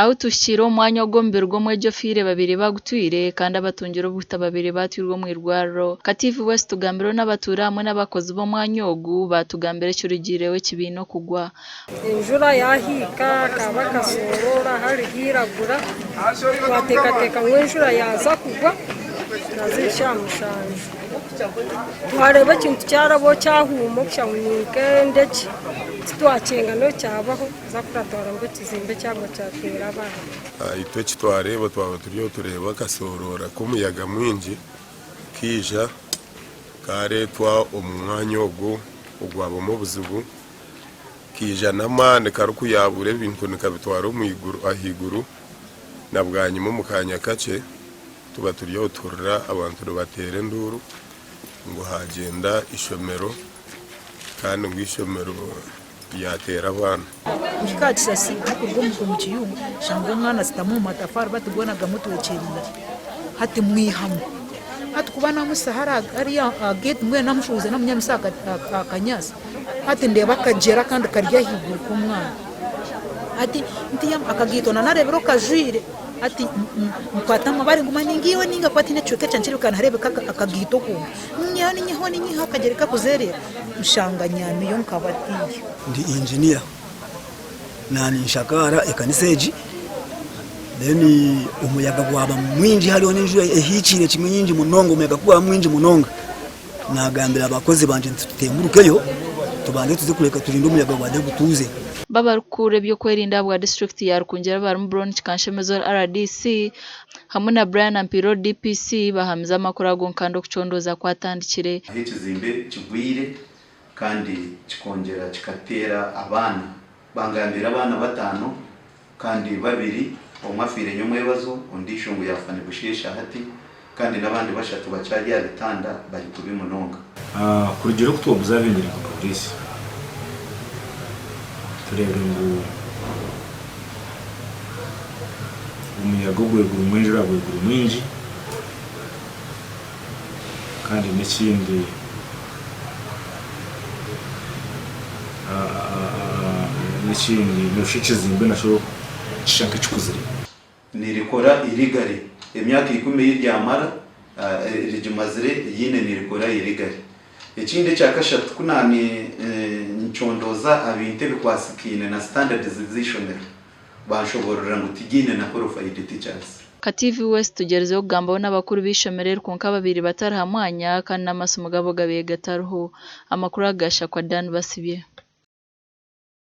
Ahu tuhikiire omu mwanya ogu omubiri gw'omwegi ofiire babaire bagutwire kandi abatungire obuhuta babaire batwirwe omu irwariro. Katiivi West tugambireho n'abatuura hamwe n'abakozi b'omwanya ogu baatugambira ekirugiireho ekibiina okugwa. Enjura yaahiika hakaba akasooroora hari hairagura, twateekateeka ngu enjura yaaza kugwa haza eshaaha mushanju. Twareeba ekintu kyarabaho kyahuuma okushusha ngu ni nk'endekye titwakyenga n'obu kyabaho. Haza kuratwara ngu ekizimbe kyagwa kyateera abaana. Itwe eki twareeba twaba turi aho tureeba akasooroora k'omuyaga mwingi kaija kaareetwa omu mwanya ogwo ogwabamu obuzibu. Kaija n'amaani karikuyaabura ebintu nikabitwara ahaiguru na bwanyima omu kaanya kakye tuba turi aho tuhurira abantu nibateera enduuru ngu haagyenda eishomero kandi ngu eishomero ryateera abaana. Kuhika aha kisasi arikuruga omu kiyungu nshanga omwana ashutami omu matafaari bati goona gamutwekyereire hati mwihamu. Hati kuba namuhitsya hariya aha geeti mbwenu namushuubuza namunyamisa aha kanyaatsi hati ndeeba akagyera akandi kari ahaiguru k'omwana hati akagaito nanareebire okajwaire hati nkwata amabaare nguma ningiihaho ninga kuba tihaine ekicweka ekyangye kireebeka nihareebeka akagaito konka ninyihaho ninyihaho ninyihaho akagyere kakuzereera nshanga nyamiyo nkaba tiyo. Ndi engineer naninshakaara ekanisa egi then omuyaga gwaba mwingi hariho n'enjura ehikiire kimwe nyingi munonga omuyaga kugwaba mwingi munonga nagambira abakozi bangye nti tutemburukeyo tubanze tuze kureka turinde omuyaga gubanze gutuuze. B'abarikukurira eby'okwerinda ahabwa disiturikiti ya Rukungiri abarimu Brown Kikanshemeza ori rdc hamwe na Brian Ampiire ori DPC bahamize amakuru ago kandi okucondooza kwatandikire. Ahu ekizimbe kigwire kandi kikongyera kikateera abaana. Bangambiire abaana bataano kandi babiri omwe afiire nyomwebazo ondiijo ngu yaafa nibusheesha hati kandi n'abandi bashatu bakyari aha bitanda bari kubi munonga. Kurugiirira oku twobuzavingire nka pooriisi, tureebire ngu omuyaga ogwe gurimu enjura gwe guri mwingi kandi n'ekindi n'ekindi noshusha ekizimbe nakyo nikishusha nk'ekikuzire. Nirikora irigari. Emyaka ikumi ei ryamara rigimazire ryiine nirikora irigari. Ekindi ekya kashatu ku naanincondooza aha bintu ebikwasikaine na standards z'eishomero, banshoboororera ngu tiryiine na qualified teachers. Kativi West tugyerizeho kugambaho n'abakuru b'eishomero eri kwonka ababaire batari ha mwanya kandi n'amasimu gaabo gabaire gatariho. Amakuru aga gashakwa Dan Basibye.